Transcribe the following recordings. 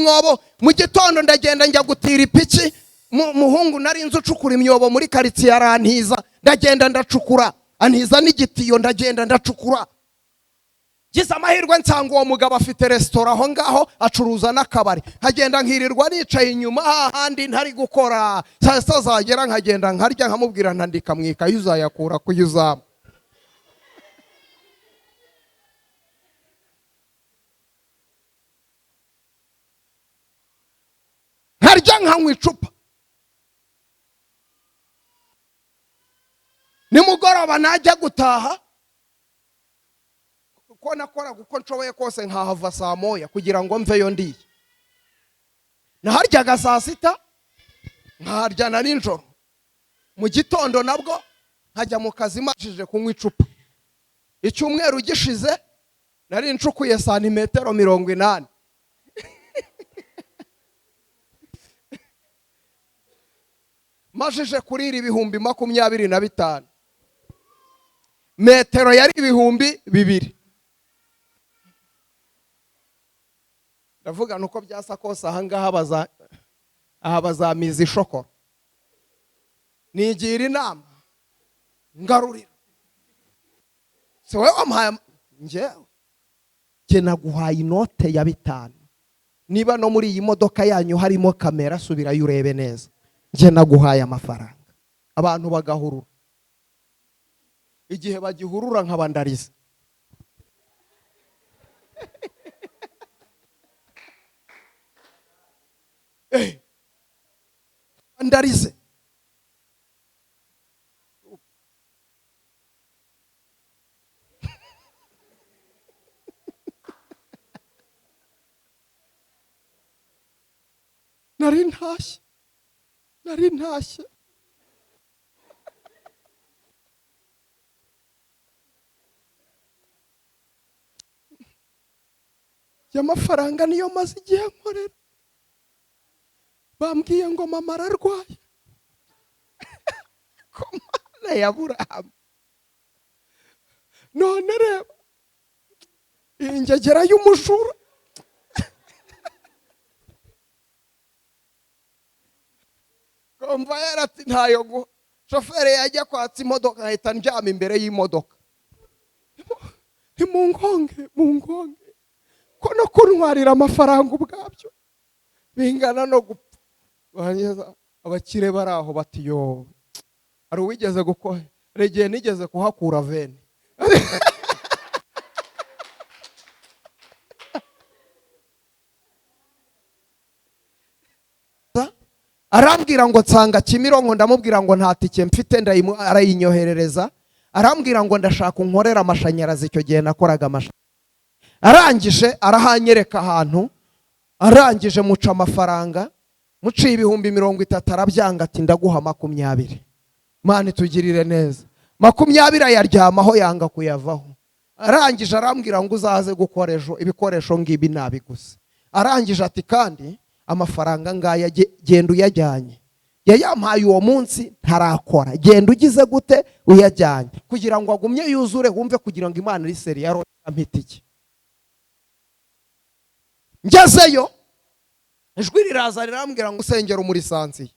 Mwobo mu gitondo ndagenda njya gutira ipiki. Muhungu nari nzi ucukura imyobo muri karitsiye arantiza, ndagenda ndacukura, antiza n'igitiyo, ndagenda ndacukura. Ngize amahirwe nsanga uwo mugabo afite resitora aho ngaho, acuruza n'akabari. Nkagenda nkirirwa nicaye inyuma hahandi ntari gukora, saa sita zagera nkagenda nkarya, nkamubwira ntandika mu ikayi uzayakura ku izamu. Nkarya nkanywa icupa. Nimugoroba najya gutaha, uko nakoraga uko nshoboye kose nkahava saa moya kugira ngo mveyo ndiye. Naharyaga saa sita, nkaharya na nijoro. Mu gitondo nabwo nkajya mu kazi mashije kunywa icupa. Icyumweru gishize nari ncukuye santimetero 80. Majije kurira 25,000. Metero yari 2000. Ndavuga nuko byasa kose aha ngaha aha bazamiza ishokoro. Nigira inama ngarurira. Si wowe wampaye, njyewe njye naguhaye inote ya 5. Niba no muri iyi modoka yanyu harimo kamera, subirayo urebe neza. Njye naguhaye amafaranga. Abantu bagahurura. Igihe bagihurura nkabandariza. Ndarize. Nari ntashye. Nari ntashye. Y'amafaranga niyo maze igihe nkorera. Bambwiye ngo mama ararwaye. Ko Mana ya Aburahamu. None reba ingegera y'umujura. Komva yarati ntayo guha. Shoferi yajya kwatsa imodoka ahita ndyama imbere y'imodoka. Ntimungonge, mungonge. Ko no kuntwarira amafaranga ubwabyo bingana no gupfa. Barangiza abakire bari aho bati yo. Hari uwigeze gukora, regiye nigeze kuhakura vene. Arambwira ngo nsanga Kimironko, ndamubwira ngo nta tike mfite, arayinyoherereza. Arambwira ngo ndashaka unkorera amashanyarazi, icyo gihe nakoraga amashanyarazi. Arangije arahanyereka ahantu, arangije muca amafaranga, muciye 30,000, arabyanga ati ndaguha 20. Imana itugirire neza. 20 ayaryamaho yanga kuyavaho. Arangije arambwira ngo uzaze gukora ejo, ibikoresho ngibi nabiguze. Arangije ati kandi amafaranga ngaya genda uyajyanye. Yayampaye uwo munsi ntarakora. Genda ugize gute uyajyanye kugira ngo agumye yuzure, wumve kugira ngo Imana iri seri yarompitike. Ngezeyo ijwi riraza rirambwira ngo usengera muri sansiye.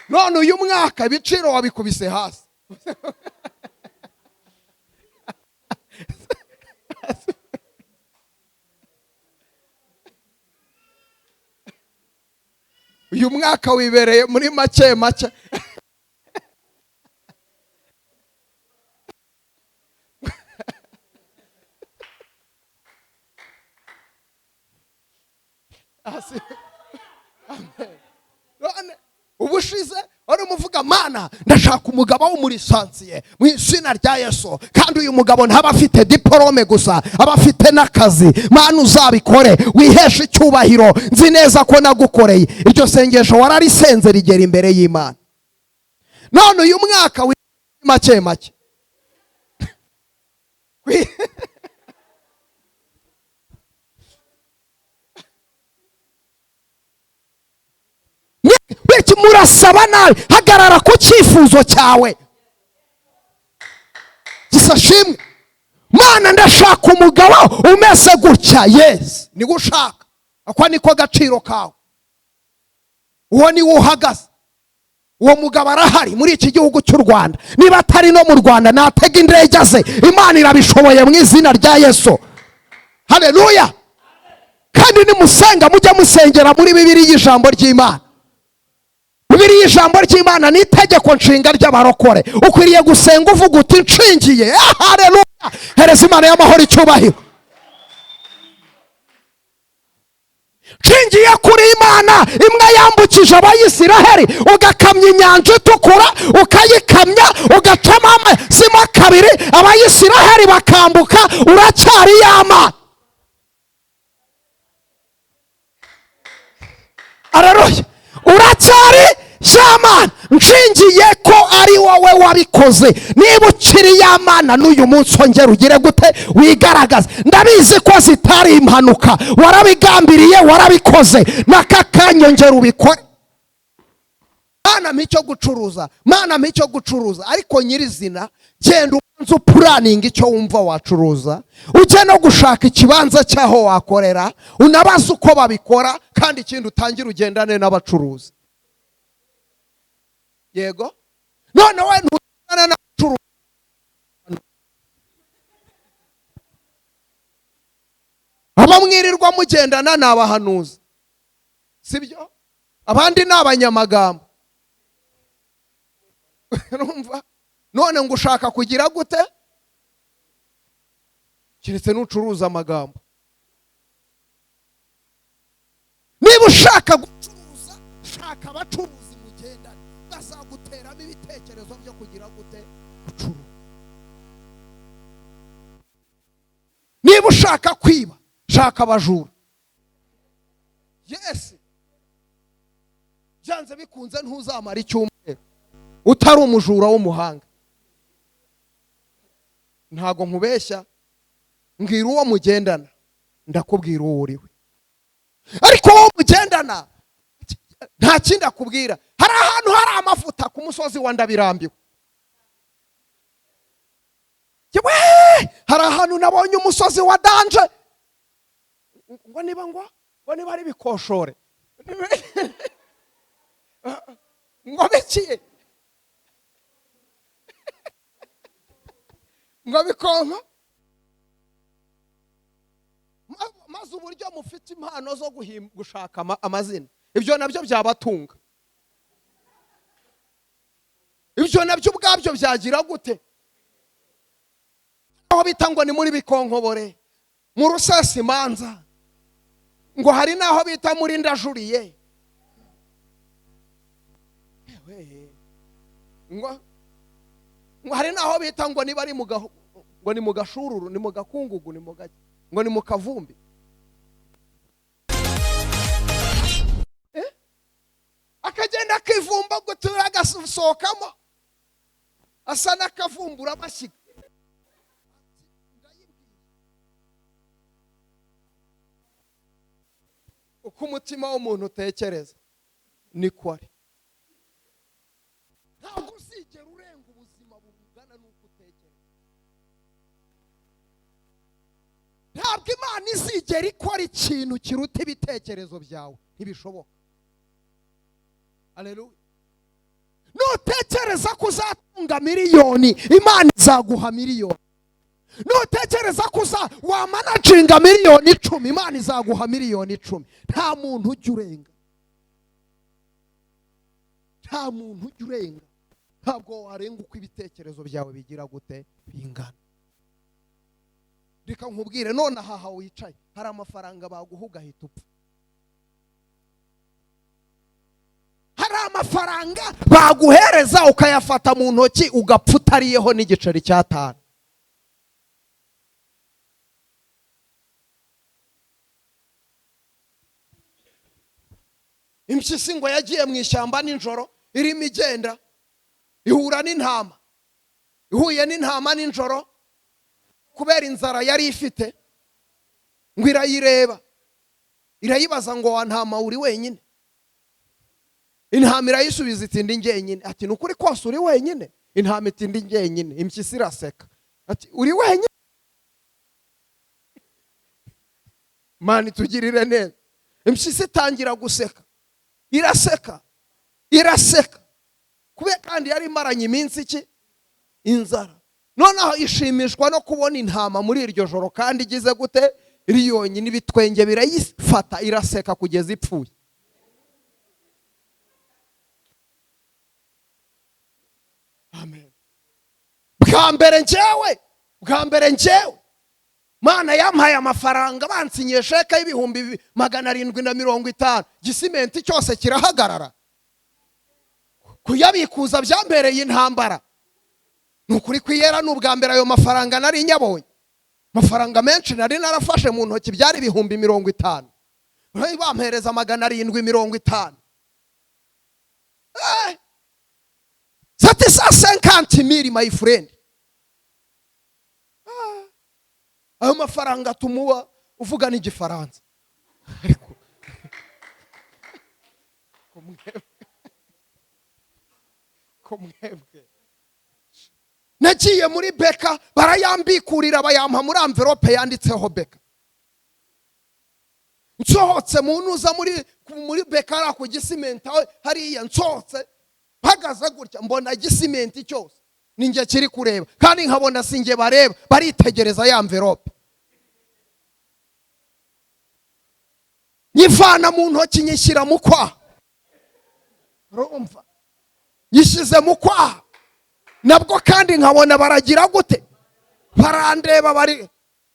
None uyu mwaka ibiciro wabikubise hasi. Uyu mwaka wibereye muri make make. Ubushize wari umuvuga Mana ndashaka umugabo wo muri sansiye mu izina rya Yesu, kandi uyu mugabo ntaba afite diplome gusa, aba afite n'akazi. Mana uzabikore wiheshe icyubahiro, nzi neza ko nagukoreye. Iryo sengesho wararisenze rigera imbere y'Imana. None uyu mwaka make make murasaba nabi, hagarara ku cyifuzo cyawe. Gisashimwe. Mana, ndashaka umugabo umeze gutya. Yes, niwe ushaka, ako niko gaciro kawe, uwo niwo uhagaze. Uwo mugabo arahari muri iki gihugu cy'u Rwanda. Niba atari no mu Rwanda, natega indege aze. Imana irabishoboye mu izina rya Yesu. Haleluya! Kandi nimusenga, mujye musengera muri Bibiliya, ijambo ry'Imana. Bibiliya, ijambo ry'Imana, ni itegeko nshinga ry'abarokore. Ukwiriye gusenga uvuga uti: "Nshingiye." Haleluya! Hereza Imana y'amahoro icyubahiro. Nshingiye kuri Imana imwe yambukije Abayisiraheli, ugakamya Inyanja Itukura, ukayikamya ugacamo amazimo kabiri, Abayisiraheli bakambuka, uracyari yama. Ararushya, uracyari yamana. Nshingiye ko ari wowe wabikoze, niba ukiri yamana n'uyu munsi, ongera ugire gute? Wigaragaza. Ndabizi ko zitari impanuka, warabigambiriye, warabikoze. N'aka kanya ongera ubikore. Mana, mpa icyo gucuruza, Mana, mpa icyo gucuruza. Ariko nyirizina genda ubanze uplanninga icyo wumva wacuruza, ujye no gushaka ikibanza cy'aho wakorera, unabaze uko babikora. Kandi ikindi, utangire ugendane n'abacuruzi. Yego, none we ntugendana n'abacuruzi, abo mwirirwa mugendana ni abahanuzi, sibyo? Abandi ni abanyamagambo. Urumva none ngo ushaka kugira gute? Keretse nucuruza amagambo. Niba ushaka gucuruza, shaka abacuruzi mugendane, bazaguteramo ibitekerezo byo kugira gute? Gucuruza. Niba ushaka kwiba, shaka abajura. Yes, byanze bikunze ntuzamara icyumweru utari umujura w'umuhanga. Ntago nkubeshya. Mbwira uwo mugendana, ndakubwira uwo uriwe. Ariko uwo mugendana nta kindi akubwira: "Hari ahantu hari amavuta ku musozi wa Ndabirambiwe. Yewe, hari ahantu nabonye umusozi wa danger, ngo niba ari bikoshore, ngo bikiye, ngo bikonka." Maze uburyo mufite impano zo gushaka amazina, ibyo nabyo byabatunga, ibyo nabyo ubwabyo byagira gute? Aho bita ngo ni muri Bikonkobore, mu Rusesimanza, ngo hari n'aho bita muri Ndajuriye. Ewe, ngo hari n'aho bita ngo niba ari ngo ni mu Gashururu, ni mu Gakungugu, ni mu ngo ni mu Kavumbi. Akagenda akivumba gutura, agasohokamo asa n'akavumbura amashyiga. Uko umutima w'umuntu utekereza niko ari. Ntabwo uzigera urenga ubuzima bungana n'uko utekereza. Ntabwo Imana izigera ikora ikintu kiruta ibitekerezo byawe, ntibishoboka. Haleluya! Nutekereza ko uzatunga miliyoni, Imana izaguha miliyoni. Nutekereza ko uza wamanaginga miliyoni 10, Imana izaguha miliyoni 10. Nta muntu ujya urenga, nta muntu ujya urenga. Ntabwo warenga uko ibitekerezo byawe bigira gute? Bingana. Reka nkubwire, none aha wicaye hari amafaranga baguha ugahita upfa. Hari amafaranga baguhereza ukayafata mu ntoki ugapfa utariyeho n'igiceri cy'atanu. Impyisi ngo yagiye mu ishyamba nijoro, irimo igenda, ihura n'intama. Ihuye n'intama nijoro, kubera inzara yari ifite, ngo irayireba, irayibaza ngo: "Wa ntama, uri wenyine?" Intama irayisubiza iti: "Ndi njyenyine." Ati: "Ni ukuri kose uri wenyine?" Intama iti: "Ndi njyenyine." Impyisi iraseka ati: "Uri wenyine?" Imana itugirire neza. Impyisi itangira guseka, iraseka, iraseka, kubera kandi yari imaranye iminsi iki? Inzara. Noneho ishimishwa no kubona intama muri iryo joro, kandi igize gute? Iri yonyine. Ibitwenge birayifata, iraseka kugeza ipfuye. Amen. Bwa mbere njyewe Mana yampaye amafaranga, bansinyiye sheke y'750,000, Gisimenti cyose kirahagarara. Kuyabikuza byambereye intambara. Ni ukuri kwiyera, ni ubwa mbere ayo mafaranga nari nyabonye. Amafaranga menshi nari narafashe mu ntoki byari 50,000, bampereza 750. 750,000, my friend. Ayo mafaranga atuma uvuga n'igifaransa. Ariko ko mwebwe nagiye muri BK, barayambikurira, bayampa muri enveloppe yanditseho BK. Nsohotse mu ntuza muri BK hariya ku Gisimenti hariya, nsohotse mpagaze gutya, mbona Gisimenti cyose ni njye kiri kureba, kandi nkabona si njye bareba, baritegereza ya enveloppe. Nyivana mu ntoki, nyishyira mu kwaha. Urumva, nyishyize mu kwaha nabwo kandi nkabona baragira gute? Barandeba. Bari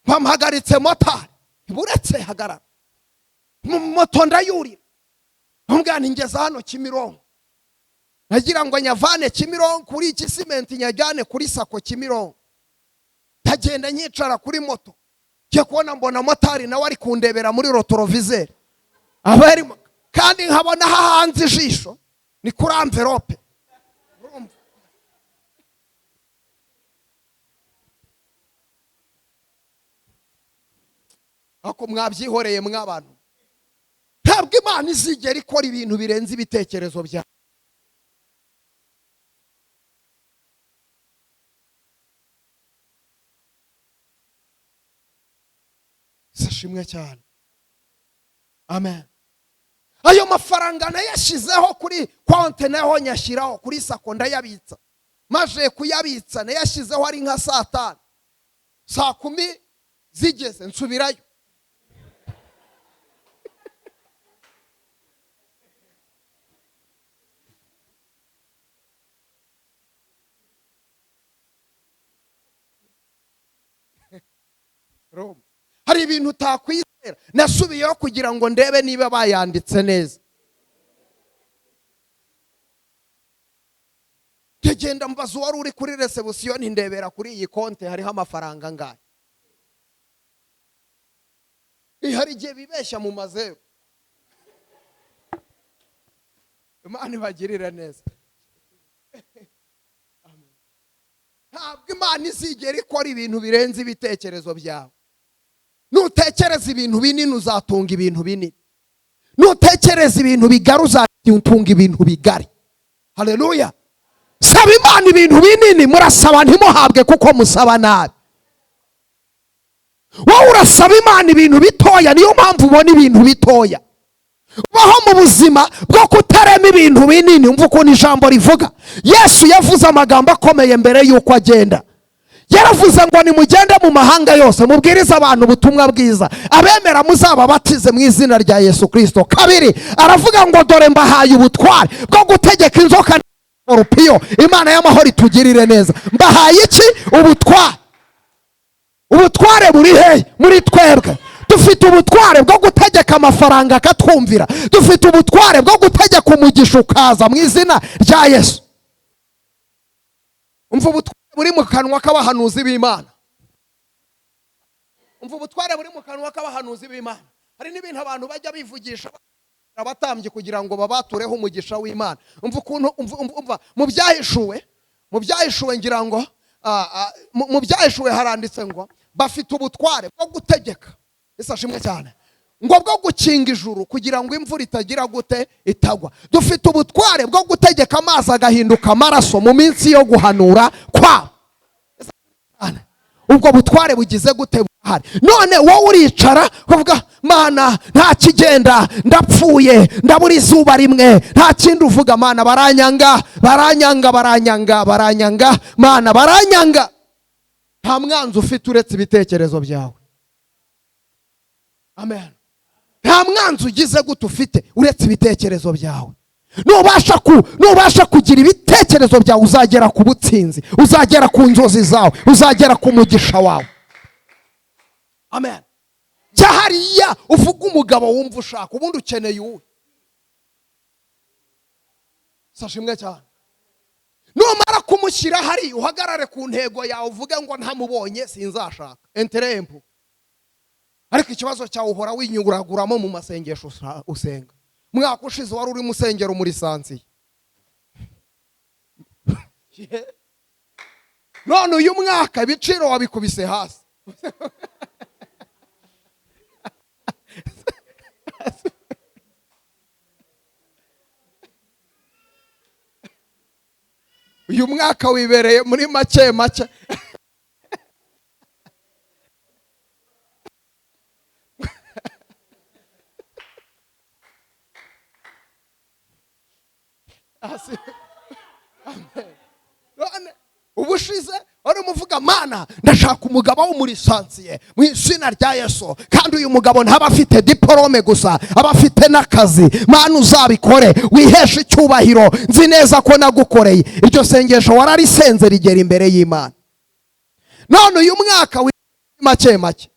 bamuhagaritse motari, buretse hagarara. Mu moto ndayurira, mbwira nti ngeze hano Kimironko. Nagira ngo nyavane Kimironko kuri iki simenti, nyajyane kuri SACCO Kimironko. Ndagenda, nyicara kuri moto, njye kubona mbona motari nawe ari kundebera muri rétroviseur aba arimo, kandi nkabona hahanze ijisho ni kuri enveloppe. Urumva? Ariko mwabyihoreye mw'abantu, ntabwo Imana izigera ikora ibintu birenze ibitekerezo byawe. Sashimwe cyane, amen. Ayo mafaranga nayashyizeho kuri konte, naho nyashyiraho kuri SACCO, ndayabitsa. Maje kuyabitsa, nayashyizeho ari nka saa 5, saa 10 zigeze nsubirayo. Roma. Hari ibintu utakwizera. Nasubiyeho kugira ngo ndebe niba bayanditse neza. Ndagenda mbaza uwari uri kuri réception, ndebera kuri iyi konte hariho amafaranga angahe? Hari igihe bibeshya mu mazeru. Imana ibagirire neza. Ntabwo Imana izigera ikora ibintu birenze ibitekerezo byawe. Nutekereza ibintu binini, uzatunga ibintu binini. Nutekereza ibintu bigari, uzatunga ibintu bigari. Haleluya! Saba Imana ibintu binini. Murasaba ntimuhabwe kuko musaba nabi. Wowe urasaba Imana ibintu bitoya, niyo mpamvu ubona ibintu bitoya. Ubaho mu buzima bwo kutarema ibintu binini. Umva ukuntu ijambo rivuga. Yesu yavuze amagambo akomeye mbere y'uko agenda. Yaravuze ngo: "Nimugende mu mahanga yose, mubwirize abantu ubutumwa bwiza, abemera muzababatize mu izina rya Yesu Kirisito." Kabiri aravuga ngo: "Dore mbahaye ubutware bwo gutegeka inzoka sikorupiyo." Imana y'amahoro itugirire neza. Mbahaye iki? Ubutware. Ubutware buri hehe? Muri twebwe. Dufite ubutware bwo gutegeka amafaranga akatwumvira. Dufite ubutware bwo gutegeka umugisha ukaza mu izina rya Yesu. Umva ubutware buri mu kanwa k'abahanuzi b'Imana. Umva ubutware buri mu kanwa k'abahanuzi b'Imana. Hari n'ibintu abantu bajya bivugisha abatambyi kugira ngo babatureho umugisha w'Imana. Umva ukuntu, umva mu Byahishuwe, ngira ngo mu Byahishuwe haranditse ngo bafite ubutware bwo gutegeka, Yesu ashimwe cyane, ngo bwo gukinga ijuru kugira ngo imvura itagira gute? Itagwa. Dufite ubutware bwo gutegeka amazi agahinduka amaraso mu minsi yo guhanura kwabo. Ubwo butware bugize gute? Buhari. None wowe uricara ukavuga ngo Mana nta kigenda, ndapfuye, ndabura izuba rimwe, nta kindi uvuga. Mana baranyanga, baranyanga, baranyanga, baranyanga, Mana baranyanga. Nta mwanzi ufite uretse ibitekerezo byawe. Amen. Nta mwanzi ugize gute ufite uretse ibitekerezo byawe. Nubasha kugira ibitekerezo byawe, uzagera ku butsinzi, uzagera ku nzozi zawe, uzagera ku mugisha wawe. Amen. Jya hariya uvuga umugabo wumva ushaka, ubundi ukeneye uwe. Sashimwe cyane. Numara kumushyira hari, uhagarare ku ntego yawe, uvuge ngo ntamubonye sinzashaka. Enterempo. Ariko ikibazo cyawe uhora winyuraguramo mu masengesho usenga. Mwaka ushize wari uri musengero muri sansiye. None uyu mwaka ibiciro wabikubise hasi. Uyu mwaka wibereye muri make make. Ubushize wari umuvuga Mana ndashaka umugabo wo muri sansiye mu izina rya Yesu, kandi uyu mugabo ntaba afite diplome gusa, aba afite n'akazi. Mana uzabikore, wiheshe icyubahiro, nzi neza ko nagukoreye. Iryo sengesho wararisenze rigera imbere y'Imana. None uyu mwaka make make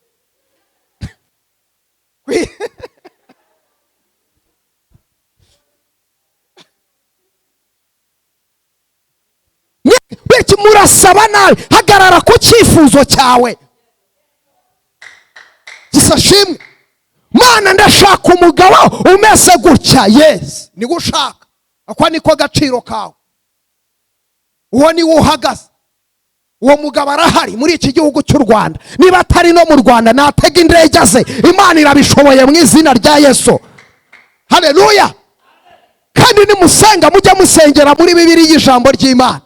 murasaba nabi. Hagarara ku cyifuzo cyawe. Gisashimwe. Mana ndashaka umugabo umeze gutya. Yes, ni gushaka. Akwa niko gaciro kawe. Uwo ni uhagaze. Uwo mugabo arahari muri iki gihugu cy'u Rwanda. Niba atari no mu Rwanda natega indege aze. Imana irabishoboye mu izina rya Yesu. Haleluya. Kandi nimusenga mujya musengera muri Bibiliya ijambo ry'Imana.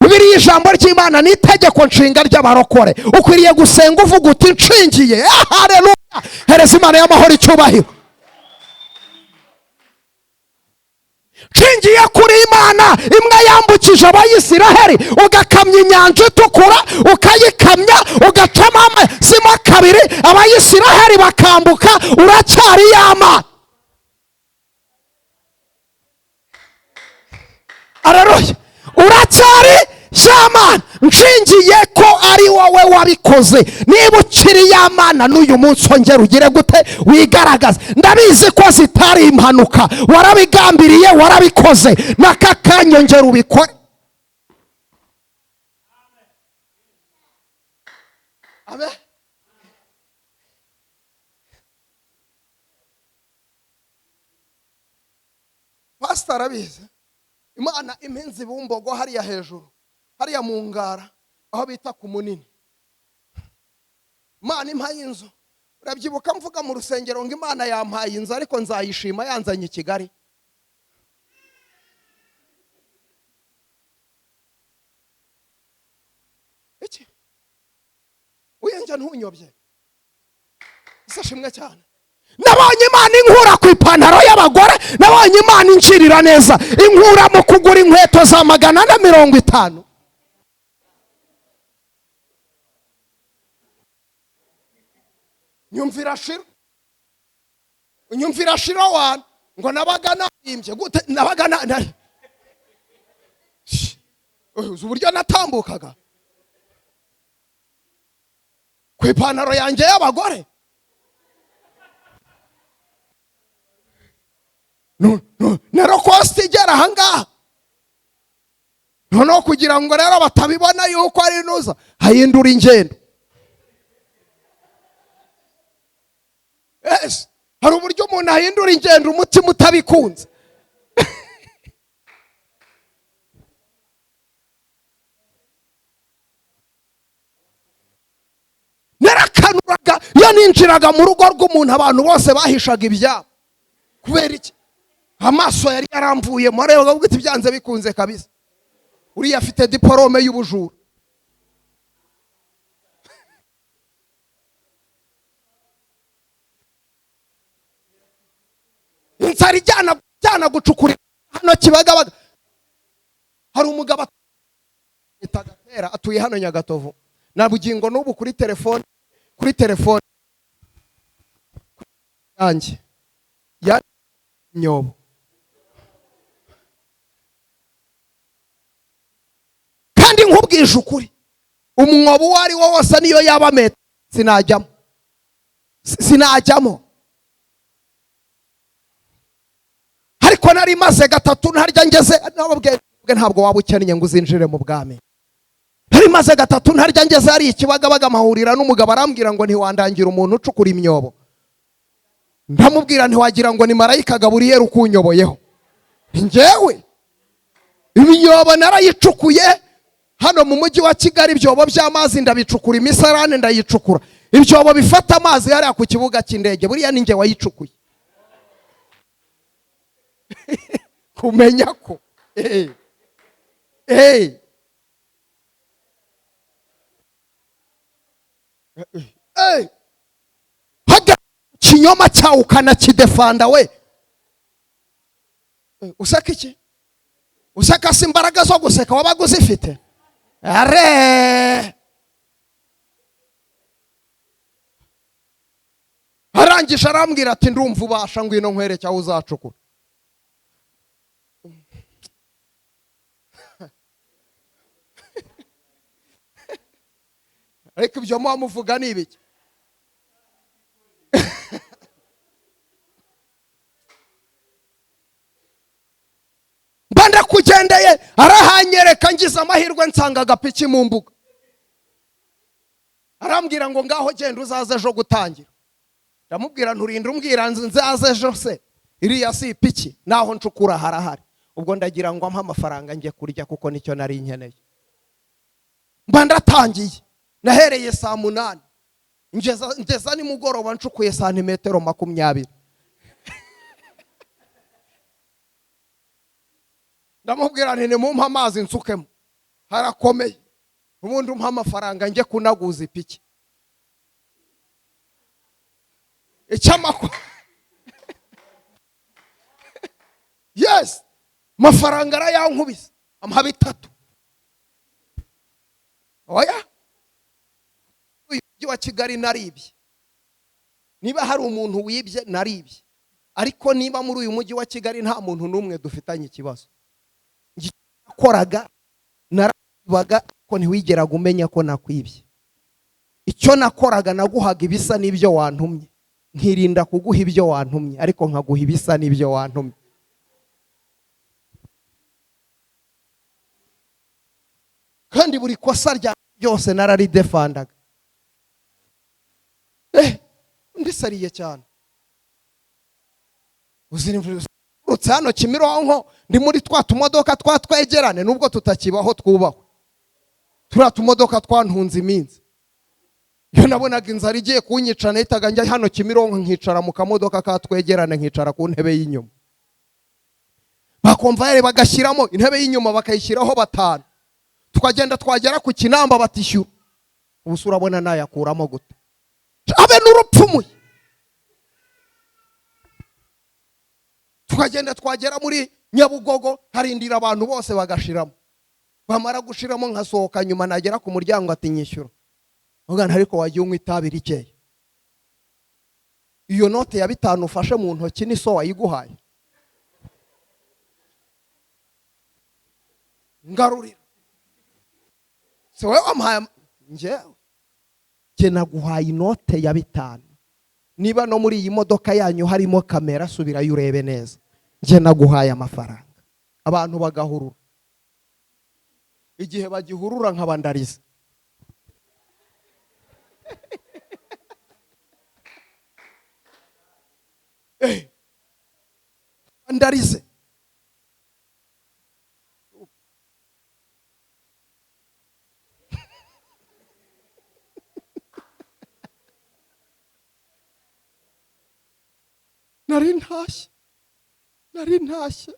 Bibiliya ijambo ry'Imana ni itegeko nshinga ry'abarokore. Ukwiriye gusenga uvuga uti nshingiye. Haleluya. Hereza Imana y'amahoro icyubahiro. Nshingiye kuri Imana imwe yambukije Abayisiraheli, ugakamya inyanja itukura, ukayikamya, ugacamo amazimo kabiri, Abayisiraheli bakambuka, uracyari yama. Haleluya. Uracyari yamana. Nshingiye ko ari wowe wabikoze. Niba ukiri yamana n'uyu munsi ongera ugire gute wigaragaza. Ndabizi ko zitari impanuka, warabigambiriye, warabikoze, n'aka kanya ongera ubikore. Amen. Pastor arabizi. Imana iminzi bumbogo hariya hejuru, hariya mu ngara aho bita ku munini. Imana impaye inzu. Urabyibuka mvuga mu rusengero ngo Imana yampaye inzu ariko nzayishima yanzanye i Kigali. Iki? Uyenje ntunyobye. Isashimwe cyane. Nabonye Imana inkura ku ipantaro y'abagore, nabonye Imana incirira neza, inkura mu kugura inkweto za 450. Nyumvira shiro. Nyumvira shiro wana ngo nabaga narimbye gute, nabaga na uburyo natambukaga ku ipantaro yanjye y'abagore. No, no, narokosti igera ahangaha. Noneho kugira ngo rero batabibona yuko ari nuza, hayindura ingendo. Yes, hari uburyo umuntu ahindura ingendo umutima utabikunze. Narakanuraga iyo ninjiraga mu rugo rw'umuntu, abantu bose bahishaga ibyabo. Kubera iki? Amaso yari yaramvuye, mureba ngo byanze bikunze kabisa. Uriya afite diplome y'ubujura. Inzara ijyana jyana gucukura hano Kibagabaga. Hari umugabo Gatera atuye hano Nyagatovu na bugingo n'ubu kuri telefone yanjye ya nyobo. Kandi nkubwije ukuri, umwobo uwo ari wo wose niyo yaba metero sinajyamo, sinajyamo. Ariko nari maze gatatu ntarya ngeze, nababwiye ntabwo waba ukennye ngo uzinjire mu bwami. Nari maze gatatu ntarya ngeze hari Ikibagabaga, mpahurira n'umugabo arambwira ngo ntiwandangira umuntu ucukura imyobo. Ndamubwira ntiwagira ngo ni marayika Gaburiyeli ukunyoboyeho. Njyewe imyobo narayicukuye hano mu mujyi wa Kigali, ibyobo by'amazi ndabicukura, imisarane ndayicukura, ibyobo bifata amazi hariya ku kibuga cy'indege, buriya ni njye wayicukuye. Kumenya ko haga kinyoma cyawe ukanakidefanda we. Useka iki? Useka si imbaraga zo guseka wabaga uzifite? Are arangije arambwira ati ndumva ubasha, ngwino nkwereke aho uzacukura. Ariko ibyo muba muvuga ni ibiki? Mba ndakugendeye, arahanyereka, ngize amahirwe nsanga agapiki mu mbuga. Arambwira ngo ngaho genda uzaze ejo gutangira. Ndamubwira nturinde umbwira nzaze ejo se, iriya si ipiki, naho ncukura harahari. Ubwo ndagira ngo ampe amafaranga njye kurya kuko nicyo nari nkeneye. Mba ndatangiye, nahereye saa 8 ngeza nimugoroba ncukuye santimetero 20. Ndamubwira nti nimumpe amazi nsukemo, harakomeye, ubundi umpe amafaranga njye kunaguza ipiki. Yes, mafaranga arayankubise ampa 3. Oya, uyu mujyi wa Kigali naribye. Niba hari umuntu wibye naribye, ariko niba muri uyu mujyi wa Kigali nta muntu n'umwe dufitanye ikibazo. Nakoraga narabibaga, ariko ntiwigeraga umenya ko nakwibye. Icyo nakoraga naguhaga ibisa n'ibyo wantumye, nkirinda kuguha ibyo wantumye, ariko nkaguha ibisa n'ibyo wantumye. Kandi buri kosa rya byose nararidefandaga. Ndisariye cyane. Uzirutse hano Kimironko ndi muri twa tumodoka twa twegerane, nubwo tutakibaho twubahwe. Turiya tumodoka twantunze iminsi. Iyo nabonaga inzara igiye kunyica nahitaga njya hano Kimironko nkicara mu kamodoka ka twegerane, nkicara ku ntebe y'inyuma. Bakomvayeri bagashyiramo intebe y'inyuma bakayishyiraho 5. Tukagenda twagera ku Kinamba batishyura. Ubu urabona nayakuramo gute? Abe n'urupfumuye. Tukagenda twagera muri Nyabugogo harindira abantu bose bagashiramo. Bamara gushiramo nkasohoka nyuma nagera ku muryango ati nyishyura. Ugana ariko wagiye unywa itabi rikeya. Iyo note ya 5 ufashe mu ntoki ni so wayiguhaye. Ngarurira. Se wewe wampaye njyewe. Jye naguhaye inote ya 5. Niba no muri iyi modoka yanyu harimo kamera subirayo urebe neza. Njye naguhaye amafaranga. Abantu bagahurura. Igihe bagihurura nkabandariza. Ndarize. Nari ntashye. Nari ntashye.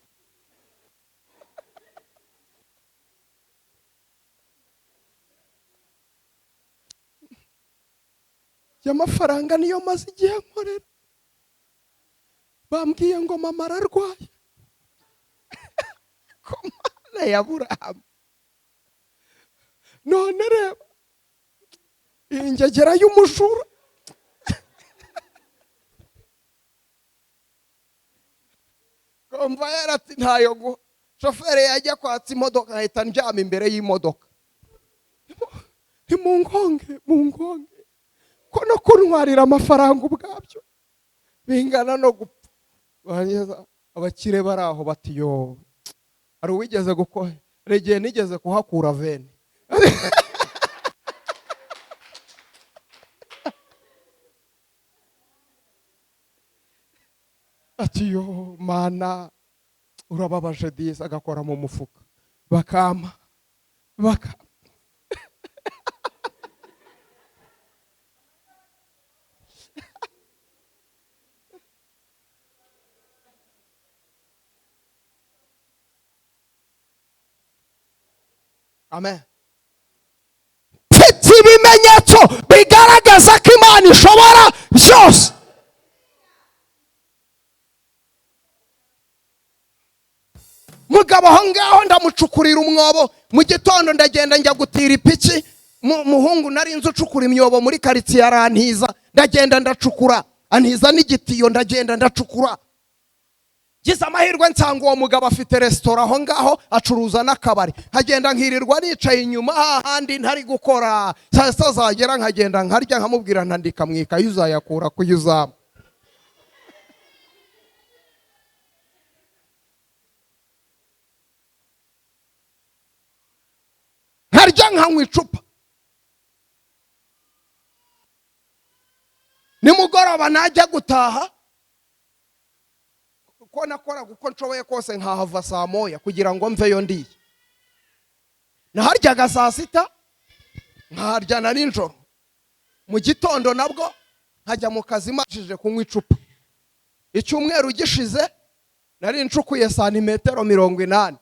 Y'amafaranga niyo maze igihe nkorera. Bambwiye ngo mama ararwaye. Ko Mana ya Aburahamu, none reba ingegera y'umujura. Komvayeri ati ntayo guha. Shoferi yajya kwatsa imodoka ahita ndyama imbere y'imodoka. Ntimungonge, mungonge, ko no kuntwarira amafaranga ubwabyo bingana no gupfa. Barangiza abakire bari aho bati yo, hari uwigeze gukora, hari igihe nigeze kuhakura vene. Ati yo mana urababaje disi, agakora mu mufuka bakama baka. Amen. Mfite ibimenyetso bigaragaza ko Imana ishobora byose. Mugabo aho ngaho ndamucukurira umwobo, mu gitondo ndagenda njya gutira ipiki, muhungu nari nzi ucukura imyobo muri karitsiye arantiza, ndagenda ndacukura, antiza n'igitiyo ndagenda ndacukura. Ngize amahirwe nsanga uwo mugabo afite resitora aho ngaho, acuruza n'akabari. Nkagenda nkirirwa nicaye inyuma hahandi ntari gukora, saa sita zagera nkagenda nkarya, nkamubwira ntandika mu ikayi uzayakura kuyuzama. Nkarya nkanywa icupa. Nimugoroba najya gutaha, ko nakoraga uko nshoboye kose nkahava saa moya kugira ngo mveyo ndiye. Naharyaga saa sita, nkaharya na nijoro. Mu gitondo nabwo nkajya mu kazi mashije kunywa icupa. Icyumweru gishize nari ncukuye santimetero 80.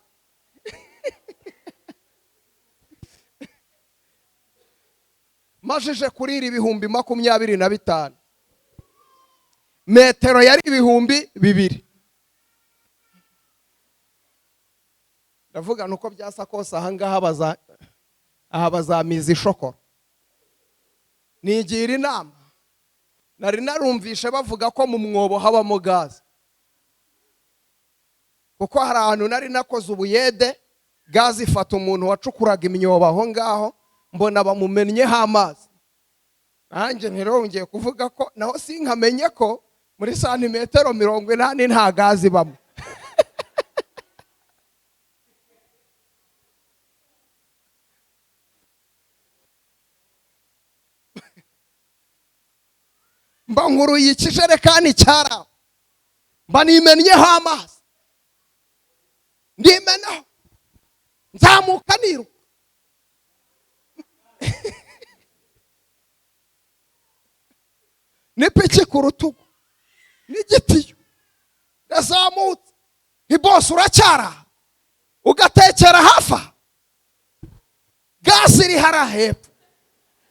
Majije kurira 25,000. Metero yari 2,000. Ndavuga nuko byasa kose aha ngaha aha bazamiza ishokoro. Nigira inama. Nari narumvishe bavuga ko mu mwobo habamo gaze. Kuko hari ahantu nari nakoze ubuyede, gaze ifata umuntu wacukuraga imyobo aho ngaho, mbona bamumennyeho amazi. Nanjye ntirongeye kuvuga ko naho sinkamenye ko muri santimetero 80 nta gaze ibamo. Mba nkuruye ikijerekani cyara, mba nimennyeho amazi, ndimenaho, nzamuka niruka. N'ipiki ku rutugu n'igitiyo, ndazamutse. Nti bose uracyara, ugatekera hafa, gaze iri hariya hepfo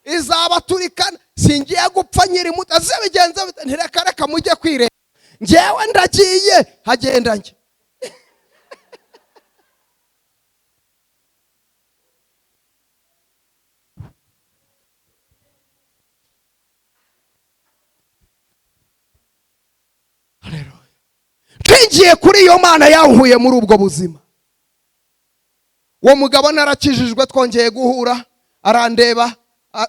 izabaturikana. Singiye gupfa nkiri muto, azibigenza ntireka reka mujye kwireba, njyewe ndagiye hagenda njye. Nshingiye kuri iyo Mana yankuye muri ubwo buzima. Uwo mugabo narakijijwe, twongeye guhura, arandeba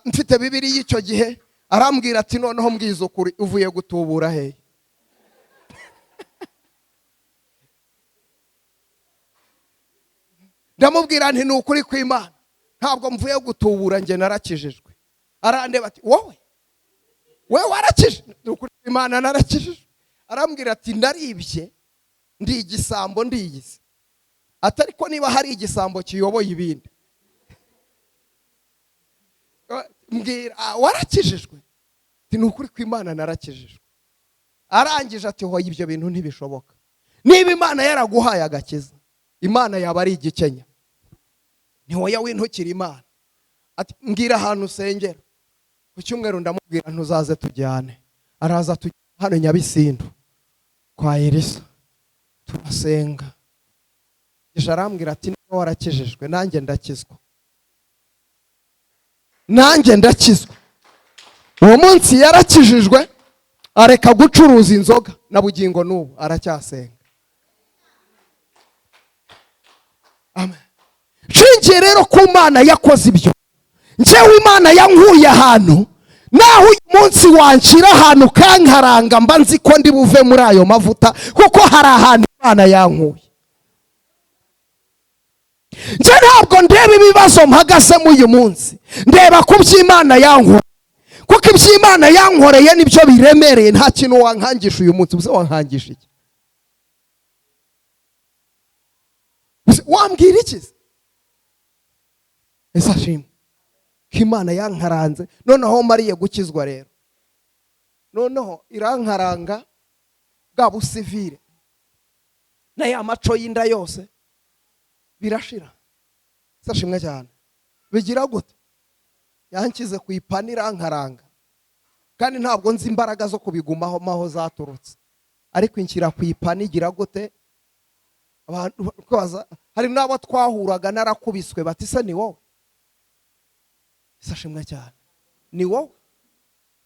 mfite Bibiliya icyo gihe, arambwira ati noneho mbwiza ukuri uvuye gutubura hehe? Ndamubwira nti ni ukuri kw'Imana, ntabwo mvuye gutubura, njye narakijijwe. Arandeba ati wowe wewe warakijijwe? Ni ukuri kw'Imana narakijijwe. Arambwira ati ndaribye, ndi igisambo, ndiyizi. Atari ko niba hari igisambo kiyoboye ibindi. Mbwira warakijijwe? Ati ni ukuri kw'Imana narakijijwe. Arangije ati hoya ibyo bintu ntibishoboka. Niba Imana yaraguhaye agakiza, Imana yaba ari igikenya. Ni hoya wintukira Imana. Ati mbwira ahantu usengera. Ku cyumweru ndamubwira ntuzaze tujyane. Araza tujyane hano Nyabisindu. Kwa Elisa turasenga. Arambwira ati niba warakijijwe nanjye ndakizwa, nanjye ndakizwa. Uwo munsi yarakijijwe, areka gucuruza inzoga, na bugingo n'ubu aracyasenga. Amen. Nshingiye rero ku Mana yakoze ibyo, njyewe Imana yankuye ahantu, naho uyu munsi wanshyira ahantu kankaranga, mba nzi ko ndi buve muri ayo mavuta, kuko hari ahantu Imana yankuye. Njye ntabwo ndeba ibibazo mpagazemo uyu munsi, ndeba ku by'Imana yankuye, kuko iby'Imana yankoreye nibyo biremereye. Nta kintu wankangisha uyu munsi. Ubuse wankangisha iki? Wambwira iki? Ese ashimwe ko Imana yankaranze. Noneho mariye gukizwa rero, noneho irankaranga bwa busivire na ya maco y'inda yose birashira. Ese ashimwe cyane. Bigira gute? Yankize ku ipani irankaranga, kandi ntabwo nzi imbaraga zo kubigumaho maho zaturutse, ariko inshyira ku ipani igira gute? Abantu hari n'abo twahuraga narakubiswe bati se ni wowe? Ese ashimwe cyane, ni wowe?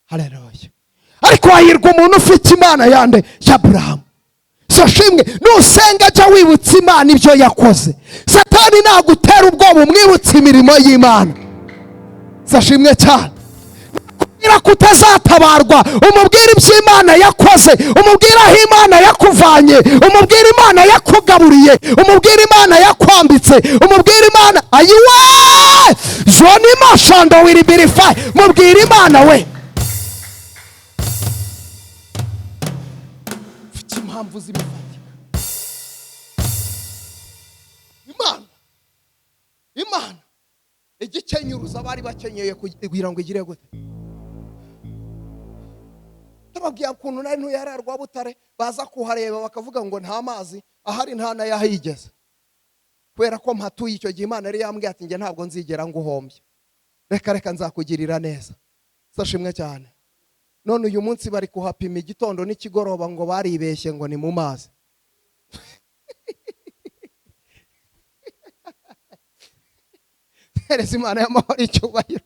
Haleluya. Ariko hahirwa umuntu ufite Imana yande ya Aburahamu. Sashimwe, nusenga jya wibutsa Imana ibyo yakoze. Satani nagutera ubwoba umwibutsa imirimo y'Imana. Sashimwe cyane. Nakubwira ko utazatabarwa, umubwire ibyo Imana yakoze, umubwire aho Imana yakuvanye, umubwire Imana yakugaburiye, umubwire Imana yakwambitse, umubwire Imana ayiwe joni mashando wiribirify, mubwire Imana we. Mfite impamvu zibifatika. Imana igikenyuruza bari bakenyeye kugira ngo igire gute? Tababwiye ukuntu nari ntuye hariya Rwabutare, baza kuhareba bakavuga ngo nta mazi ahari, nta n'ayahigeze, kubera ko mpatuye. Icyo gihe Imana yari yambwiye ati njye ntabwo nzigera nguhombya, reka reka nzakugirira neza. Sashimwe cyane. None uyu munsi bari kuhapima igitondo n'ikigoroba ngo baribeshye ngo ni mu mazi. Hereza Imana y'amahoro icyubahiro.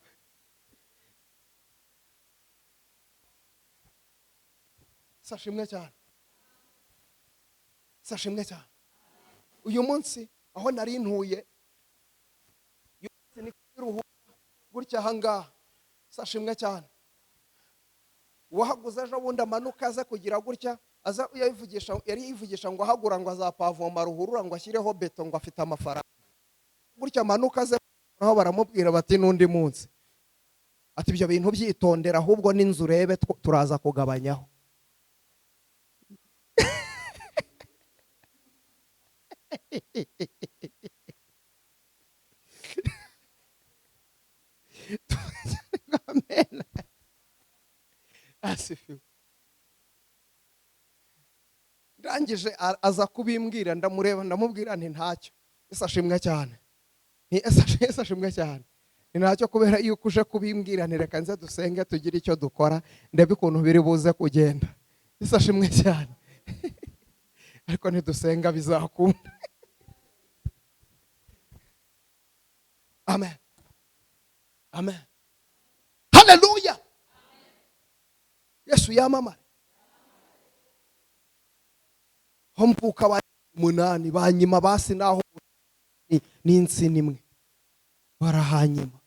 Sashimwe cyane. Sashimwe cyane. Uyu munsi aho nari ntuye ni kuruhuka gutya ahangaha. Sashimwe cyane. Uwahaguze ejo bundi amanuka aze kugira gutya, aza yayivugisha, yari yivugisha ngo ahagura ngo azapavoma ruhurura ngo ashyireho beto ngo afite amafaranga. Gutya amanuka aze aho baramubwira bati n'undi munsi. Ati ibyo bintu byitondera ahubwo n'inzu urebe turaza kugabanyaho. Amen. Asifiwe. Ndangije aza kubimbwira, ndamureba ndamubwira nti ntacyo. Ese ashimwe cyane. Ni ese ashimwe cyane. Ni ntacyo kubera yuko uje kubimbwira, nti reka nze dusenge tugire icyo dukora, ndebe ukuntu biri buze kugenda. Ese ashimwe cyane. Ariko ntidusenga bizakunda. Amen. Amen. Hallelujah. Yesu yamamare. Ho mvuka ba 8 banyima basi naho n'insina imwe barahanyima.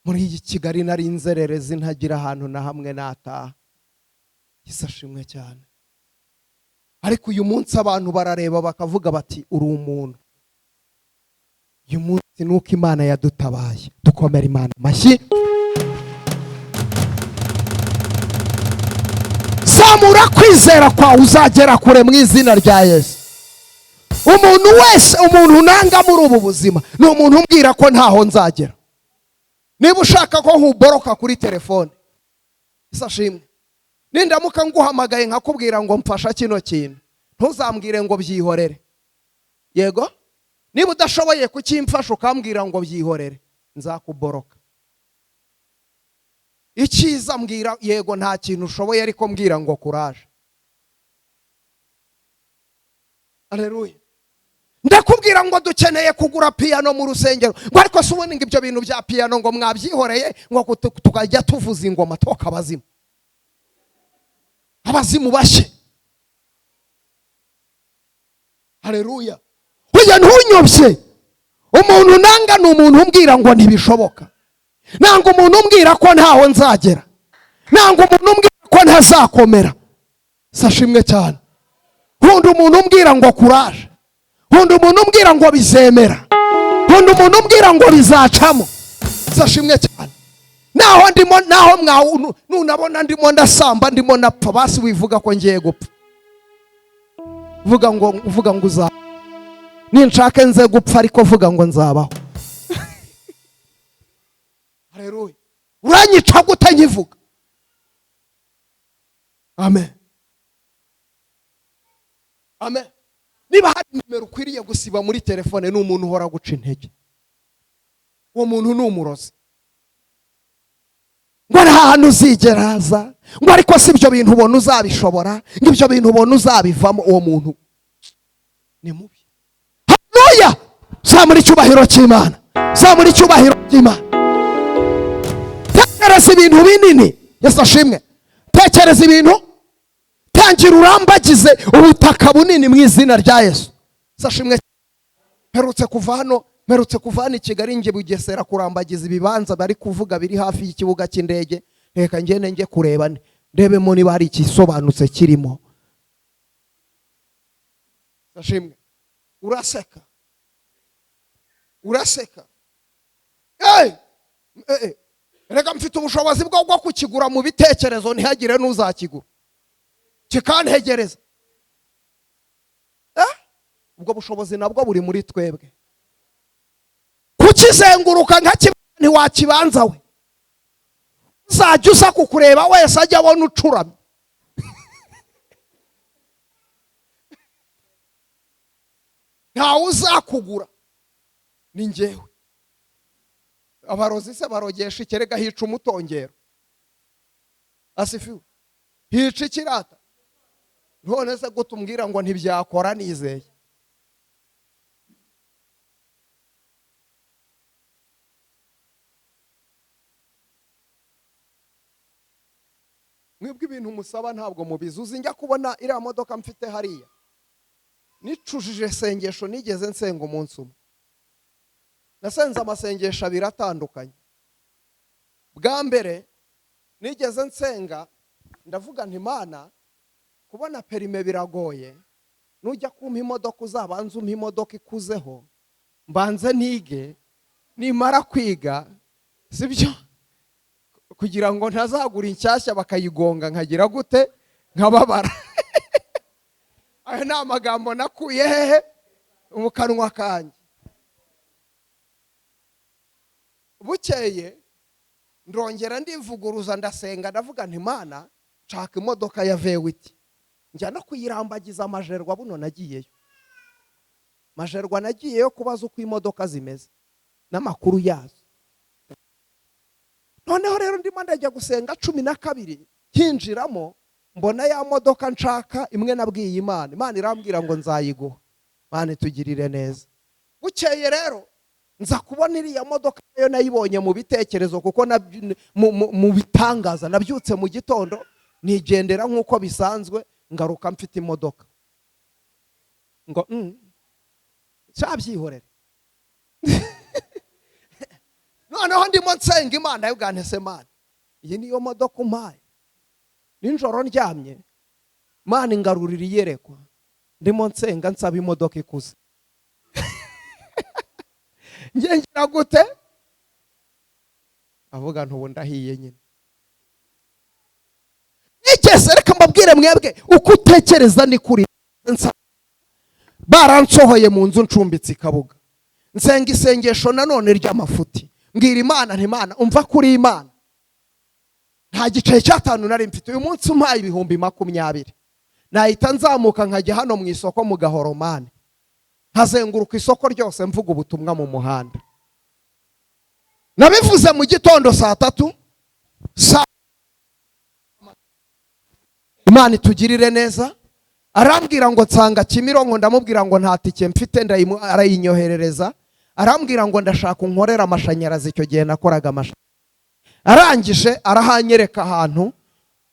Muri iyi Kigali nari inzererezi ntagira ahantu na hamwe nataha. Yesu ashimwe cyane. Ariko uyu munsi abantu barareba bakavuga bati uri umuntu. Uyu munsi nuko Imana yadutabaye. Dukomera Imana amashyi. Zamura kwizera kwawe uzagera kure mu izina rya Yesu. Umuntu wese, umuntu nanga muri ubu buzima ni umuntu umbwira ko ntaho nzagera. Niba ushaka ko nkuboroka kuri telefone, isashimwe, nindamuka nguhamagaye nkakubwira ngo mfasha kino kintu, ntuzambwire ngo byihorere. Yego, niba udashoboye kukimfasha ukambwira ngo byihorere, nzakuboroka. Icyiza mbwira yego nta kintu ushoboye, ariko mbwira ngo kuraje. Aleluya. Ndakubwira ngo dukeneye kugura piyano mu rusengero, ngo ariko se ubundi ngo ibyo bintu bya piyano ngo mwabyihoreye, ngo tukajya tuvuza ingoma toka abazimu, abazimu bashye. Haleluya. Oya, ntunyobye. Umuntu nanga ni umuntu umbwira ngo ntibishoboka, nanga umuntu umbwira ko ntaho nzagera, nanga umuntu umbwira ko ntazakomera. Sashimwe cyane. Nkunda umuntu umbwira ngo courage, nkunda umuntu umbwira ngo bizemera, nkunda umuntu umbwira ngo bizacamo. Sashimwe cyane. Naho ndimo, naho mwa nunabona ndimo ndasamba, ndimo napfa, basi wivuga ko ngiye gupfa, vuga ngo uza ninshaka nze gupfa, ariko vuga ngo nzabaho. Haleluya. Uranyica gute nkivuga? Amen, amen. Niba hari nimero ukwiriye gusiba muri telefone, ni umuntu uhora guca intege, uwo muntu ni umurozi. Ngo nta hantu uzigera aza, ngo ariko si ibyo bintu ubona uzabishobora, ngo ibyo bintu ubona uzabivamo, uwo muntu ni mubi. Haleluya. Zamura icyubahiro cy'Imana, zamura icyubahiro cy'Imana. Tekereza ibintu binini. Yesu ashimwe. Tekereza ibintu, tangira urambagize ubutaka bunini mu izina rya Yesu. Yesu ashimwe. Mperutse kuva hano, mperutse kuva hano i Kigali njye Bugesera kurambagiza ibibanza bari kuvuga biri hafi y'ikibuga cy'indege. Reka ngende njye kureba ndebemo niba hari igisobanutse kirimo. Yesu ashimwe. Uraseka, uraseka. Hey! Reka mfite ubushobozi bwo kukigura mu bitekerezo, ntihagire n'uzakigura kikantegereza. Ubwo bushobozi nabwo buri muri twebwe. Kukizenguruka nka kimwe ntiwakibanza we, uzajya uza kukureba wese ajya abona ucuramye. Ntawe uzakugura, ni njyewe. Abarozi se barogesha ikerega, hica umutongero. Asifiwe. Hica ikirata. None se gutumbwira ngo ntibyakora nizeye? Mwebwe ibintu musaba ntabwo mubizi. Uzi njya kubona iriya modoka mfite hariya, nicujije sengesho nigeze nsenga umunsi umwe. Nasenze amasengesho abiri atandukanye. Bwa mbere nigeze nsenga ndavuga nti Mana, kubona perime biragoye, nujya kumpa imodoka uzabanze umpe imodoka ikuzeho, mbanze nige, nimara kwiga, sibyo, kugira ngo ntazagura inshyashya bakayigonga nkagira gute, nkababara. Ayo ni amagambo nakuye hehe? Mu kanwa kanjye. Bukeye ndongera ndivuguruza, ndasenga ndavuga nti Mana, nshaka imodoka ya V8, njya no kuyirambagiza Majerwa. Buno nagiyeyo Majerwa, nagiyeyo kubaza uko imodoka zimeze n'amakuru yazo. Noneho rero ndimo ndajya gusenga 12, hinjiramo mbona ya modoka nshaka imwe nabwiye Imana. Imana irambwira ngo nzayiguha. Imana itugirire neza. Bukeye rero nza kubona iriya modoka yo nayibonye mu bitekerezo, kuko mu bitangaza nabyutse mu gitondo nigendera nk'uko bisanzwe, ngaruka mfite imodoka. Ngo cyabyihorere. Noneho ndimo nsenga Imana y'ubwantese, Mana iyi niyo modoka umpaye. Nijoro ndyamye Mana ingarurira iyerekwa, ndimo nsenga nsaba imodoka ikuze. Ngira gute? Avuga nti ubu ndahiye nyine. Nigeze, reka mbabwire mwebwe uko utekereza ni kuri. Baransohoye mu nzu ncumbitse ikabuga, nsenga isengesho nanone ry'amafuti, mbwira Imana nti Imana umva kuri Imana, nta giceri cy'atanu nari mfite, uyu munsi umpaye 20,000 nahita nzamuka nkajya hano mu isoko mu Gahoromani, nkazenguruka isoko ryose mvuga ubutumwa mu muhanda. Nabivuze mu gitondo saa 3. Imana itugirire neza. Arambwira ngo nsanga Kimironko, ndamubwira ngo nta tike mfite, arayinyoherereza. Arambwira ngo ndashaka unkorera amashanyarazi, icyo gihe nakoraga amashanyarazi. Arangije arahanyereka ahantu,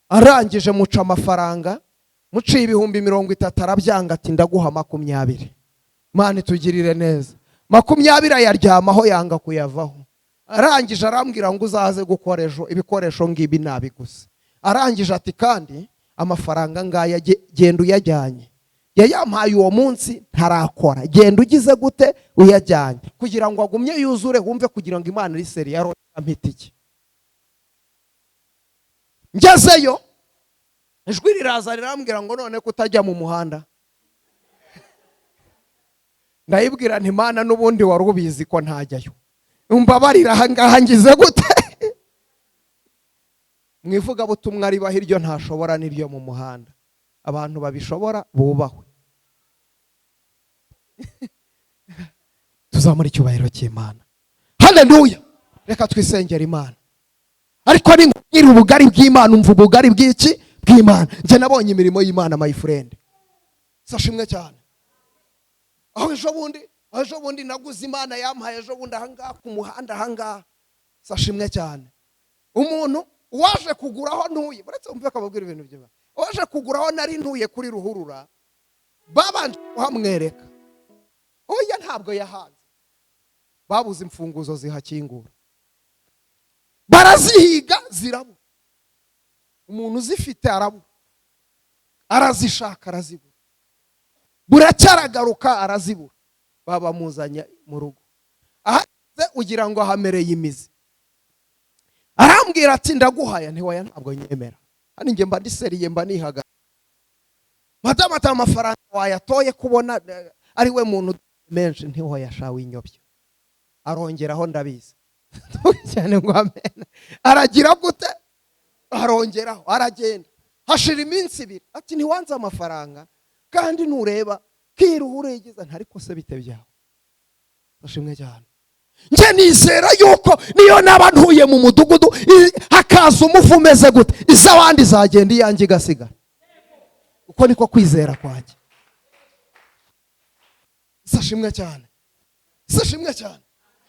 arangije muca amafaranga, muciye 30,000, arabyanga, ati ndaguha 20. Imana itugirire neza. 20 ayaryamaho, yanga kuyavaho. Arangije arambwira ngo uzaze gukora ejo, ibikoresho ngibi nabiguze. Arangije ati kandi amafaranga ngaya, genda uyajyanye. Yayampaye uwo munsi ntarakora. Genda ugize gute? Uyajyanye, kugira ngo agumye yuzure, wumve kugira ngo Imana iri sérieux. Itike ngezeyo, ijwi riraza rirambwira ngo none kutajya mu muhanda? Ndayibwira nti Mana, n'ubundi wari ubizi ko ntajyayo, umbabarira, ahangaha ngize gute? Mu ivugabutumwa ribaho iryo ntashobora n'iryo mu muhanda. Abantu babishobora bubahwe. Tuzamura icyubahiro cy'Imana. Haleluya! Reka twisengera Imana. Ariko ninkubwira ubugari bw'Imana, umva ubugari bw'iki? Bw'Imana. Njye nabonye imirimo y'Imana, my friend. Sashimwe cyane. Aho ejo bundi naguze, Imana yampaye ejo bundi ahangaha ku muhanda ahangaha. Sashimwe cyane. Umuntu waje kuguraho ntuye, uretse wumve akababwira ibintu by'Imana, waje kuguraho nari ntuye kuri ruhurura, babanje kuhamwereka. Oya, ntabwo yahanze, babuze imfunguzo zihakingura, barazihiga zirabura. Umuntu uzifite arabura, arazishaka arazibura, buracyaragaruka arazibura. Babamuzanye mu rugo, ahageze ugira ngo ahamereye imizi. Arambwira ati ndaguhaya. Ntiwaya, ntabwo nyemera hano, njye mba ndi sérieux, mba nihaga. Madamu ati amafaranga wayatoye kubona ari we muntu menshi. Ntiwayashawe inyobya. Arongeraho, ndabizi cyane ngo amen. Aragira gute? Arongeraho, aragenda. Hashira iminsi 2, ati ntiwanze amafaranga kandi ntureba kiruhure yigiza. Ntariko se bite byawe? Ashimwe cyane. Njye nizera yuko niyo naba ntuye mu mudugudu, hakaza umuvu umeze gute, iz'abandi zagenda, iyanjye igasigara. Uko niko kwizera kwanjye. Sashimwe cyane, sashimwe cyane.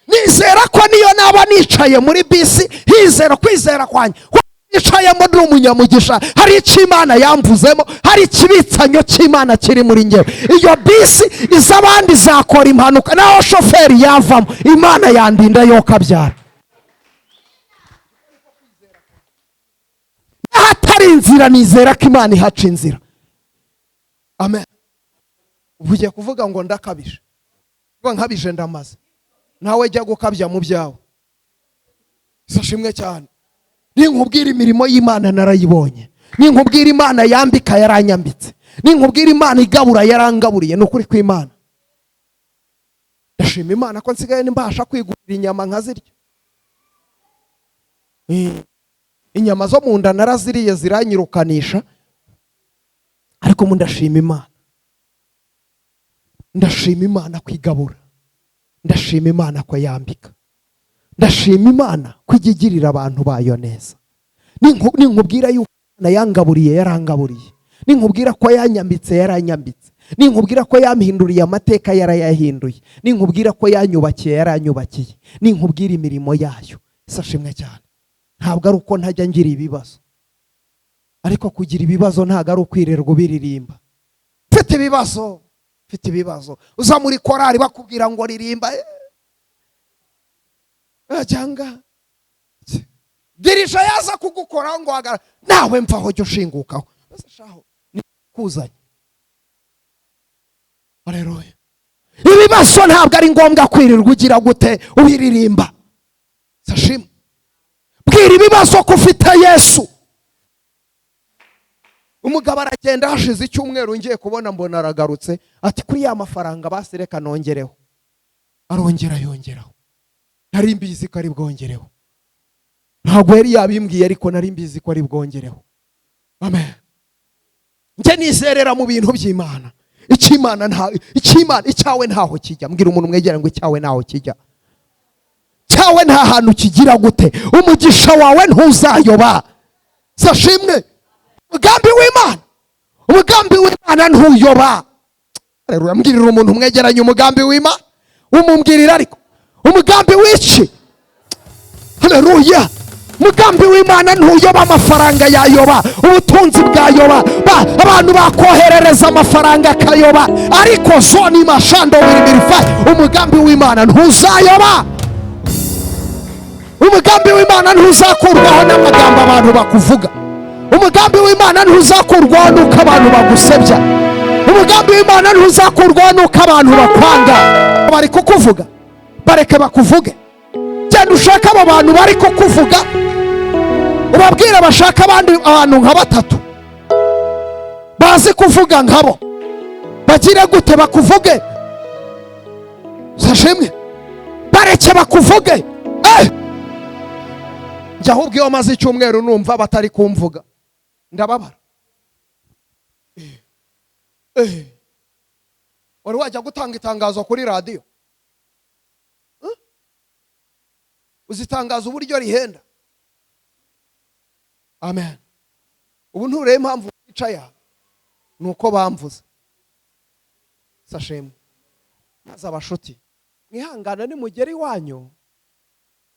Nizera ko niyo naba nicaye muri bisi, hizera kwizera kwanjye ko nicayemo ndi umunyamugisha, hari icyo Imana yamvuzemo, hari ikibitsanyo cy'Imana kiri muri ngewe. Iyo bisi iz'abandi zakora impanuka, naho shoferi yavamo, Imana yandinda yo kabyara. N'ahatari inzira nizera ko Imana ihaca inzira. Amen. Ubu ugiye kuvuga ngo ndakabije, kuba nkabije ndamaze. Nawe jya gukabya mu byawe. Sashimwe cyane. Ninkubwira imirimo y'Imana, narayibonye. Ninkubwira Imana yambika, yaranyambitse. Ninkubwira Imana igabura, yarangaburiye. Ni ukuri kw'Imana. Ndashima Imana ko nsigaye mbasha kwigurira inyama nkazirya. Inyama zo mu nda naraziriye ziranyirukanisha, ariko mu ndashima Imana, ndashima Imana kwigabura, ndashima Imana ko yambika, ndashima Imana ko ijya igirira abantu bayo neza. Ninkubwira yuko Imana yangaburiye, yarangaburiye. Ninkubwira ko yanyambitse, yaranyambitse. Ninkubwira ko yampinduriye amateka, yarayahinduye. Ninkubwira ko yanyubakiye, yaranyubakiye. Ninkubwira imirimo yayo, sashimwe cyane. Ntabwo ari uko ntajya ngira ibibazo, ariko kugira ibibazo ntabwo ari ukwirirwa ubiririmba. Mfite ibibazo, mfite ibibazo. Uza muri korari bakubwira ngo ririmba, cyangwa dirisha yaza kugukoraho ngo hagarara, nawe mvaho jya ushingukaho. Ese shaho ni kuzanye? Haleluya! Ibibazo ntabwo ari ngombwa kwirirwa ugira gute? Ubiririmba. Sashimwe. Bwira ibibazo ko ufite Yesu. Umugabo aragenda, hashize icyumweru ngiye kubona mbona aragarutse, ati kuri ya mafaranga basi reka nongereho. Arongera yongeraho. Nari mbizi ko ari bwongereho, ntabwo yari yabimbwiye, ariko nari mbizi ko ari bwongereho. Amen. Njye nizerera mu bintu by'Imana. Icy'Imana nta icy'Imana, icyawe ntaho kijya. Mbwira umuntu mwegera ngo icyawe ntaho kijya, cyawe nta hantu kigira gute? Umugisha wawe ntuzayoba. Sashimwe. Umugambi w'Imana, umugambi w'Imana. w'Imana ntuyoba. Haleluya. Mbwirira umuntu mwegeranye umugambi w'Imana, umumbwirira ariko umugambi w'iki? Haleluya. Umugambi w'Imana ntuyoba. Amafaranga yayoba, ubutunzi bwayoba, abantu bakoherereza amafaranga akayoba, ariko zoni mashando wirimirifa, umugambi w'Imana ntuzayoba. Umugambi w'Imana ntuzakurwaho n'amagambo abantu bakuvuga. Umugambi w'Imana ntuzakurwaho n'uko abantu bagusebya. Umugambi w'Imana ntuzakurwaho n'uko abantu bakwanga. Bari kukuvuga, bareke bakuvuge. Genda ushake abo bantu bari kukuvuga, ubabwire bashaka abandi abantu nka batatu bazi kuvuga nkabo, bagire gute bakuvuge. Sashimwe, bareke bakuvuge. Njye ahubwo iyo maze icyumweru numva batari kumvuga ndababara. Wari wajya gutanga itangazo kuri radiyo? Uzitangaza uburyo rihenda. Amen. Ubu nturebe impamvu wicaye aha, nuko bamvuze. Sashimwe. Maze abashuti mwihangane, nimugera iwanyu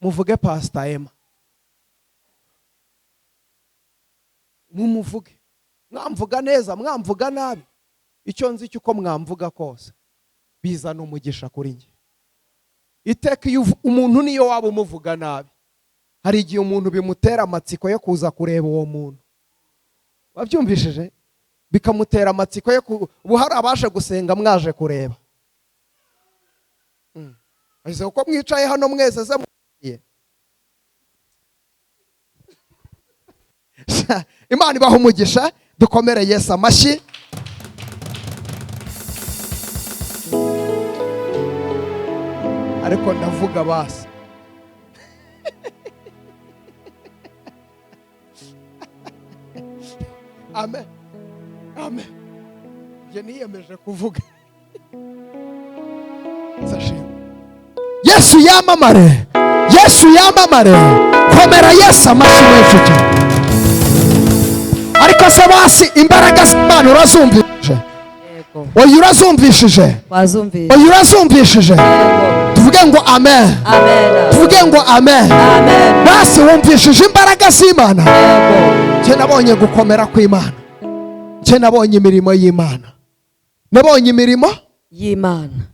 muvuge Pastor Emma, mumuvuge. Mwamvuga neza, mwamvuga nabi, icyo nzi cyuko mwamvuga kose bizana umugisha kuri njye. Iteka iyo umuntu niyo waba umuvuga nabi, hari igihe umuntu bimutera amatsiko yo kuza kureba uwo muntu. Wabyumvishije? Bikamutera amatsiko yo ubu hari abaje gusenga mwaje kureba. Ese uko mwicaye hano mwese se mugiye? Imana ibaha umugisha, dukomere Yesu amashyi. Ariko ndavuga basi. Amen. Amen. Njye niyemeje kuvuga. Sashimwe. Yesu yamamare. Yesu yamamare. Komera Yesu amashyi menshi cyane. Ariko se basi imbaraga z'Imana urazumvishije? Yego. Oya, urazumvishije? Wazumvise. Oya, urazumvishije? Yego. Tuvuge ngo amen. Amen. Tuvuge ngo amen. Amen. Basi wumvishije imbaraga z'Imana? Yego. Njye nabonye gukomera kw'Imana. Njye nabonye imirimo y'Imana. Nabonye imirimo y'Imana.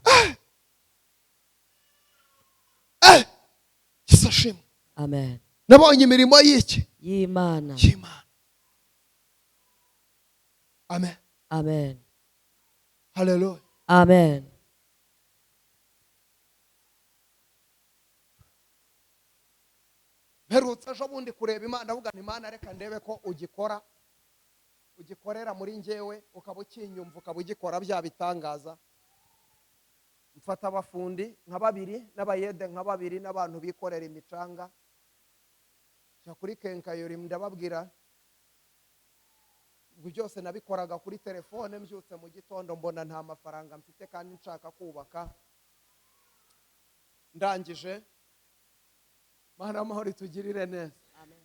Yesu ashimwe. Amen. Nabonye imirimo y'iki? Y'Imana. Y'Imana. Amen. Amen. Hallelujah. Amen. Mperutse ejo bundi kureba Imana, ndavuga nti Imana reka ndebe ko ugikora, ugikorera muri njyewe, ukaba ukinyumva, ukaba ugikora bya bitangaza. Mfata abafundi nka babiri n'abayede nka babiri n'abantu bikorera imicanga, njya kuri kenkayori ndababwira. Ubwo byose nabikoraga kuri telefone, mbyutse mu gitondo mbona nta mafaranga mfite kandi nshaka kubaka. Ndangije, Mana amahoro itugirire neza. Amen.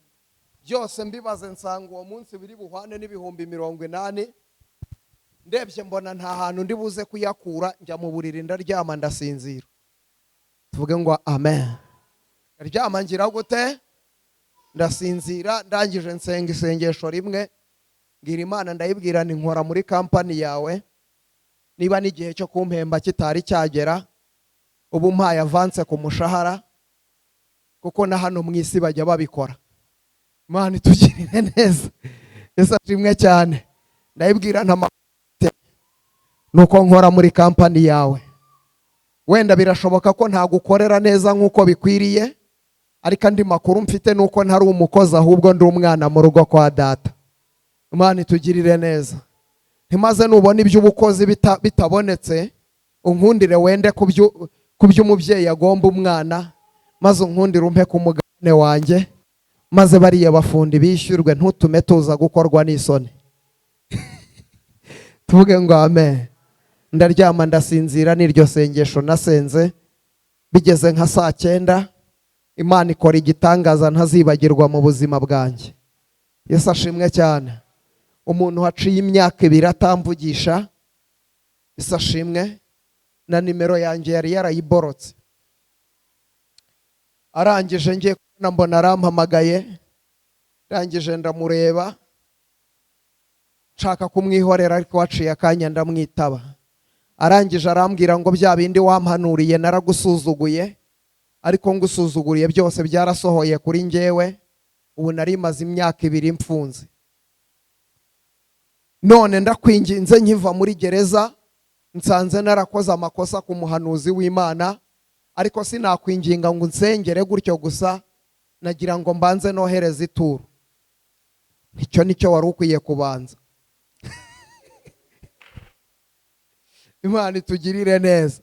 Byose mbibaze nsanga uwo munsi biri buhwane n'80,000. Ndebye mbona nta hantu ndi buze kuyakura, njya mu buriri ndaryama ndasinzira. Tuvuge ngo amen. Ndaryama ngira gute? Ndasinzira. Ndangije nsenga isengesho rimwe, ngira Imana ndayibwira nti nkora muri kampani yawe, niba n'igihe cyo kumpemba kitari cyagera, ubu mpaye avance ku mushahara, kuko na hano mu isi bajya babikora. Imana itugirire neza. Yesu ashimwe cyane. Ndayibwira nta nuko nkora muri kampani yawe, wenda birashoboka ko ntagukorera neza nk'uko bikwiriye, ariko andi makuru mfite nuko ntari umukozi ahubwo ndi umwana mu rugo kwa data. Imana itugirire neza. Ntimaze nubona iby'ubukozi bitabonetse, unkundire wende ku by'umubyeyi agomba umwana, maze unkundire umpe ku mugabane wanjye, maze bariya bafundi bishyurwe, ntutume tuza gukorwa n'isoni. Tuvuge ngo amen. Ndaryama ndasinzira, n'iryo sengesho nasenze. Bigeze nka saa 9, Imana ikora igitangaza ntazibagirwa mu buzima bwanjye. Yesu ashimwe cyane. Umuntu haciye imyaka 2 atamvugisha, isashimwe na nimero yanjye yari yarayiborotse. Arangije ngiye kubona mbona arampamagaye, ndangije ndamureba nshaka kumwihorera ariko waciye akanya ndamwitaba. Arangije arambwira ngo bya bindi wampanuriye naragusuzuguye, ariko ngusuzuguriye byose byarasohoye kuri njyewe, ubu nari maze imyaka 2 mfunze. None ndakwinginze nkiva muri gereza nsanze narakoze amakosa ku muhanuzi w'Imana, ariko sinakwinginga ngo nsengere gutyo gusa, nagira ngo mbanze nohereze ituro. Icyo nicyo wari ukwiye kubanza. Imana itugirire neza.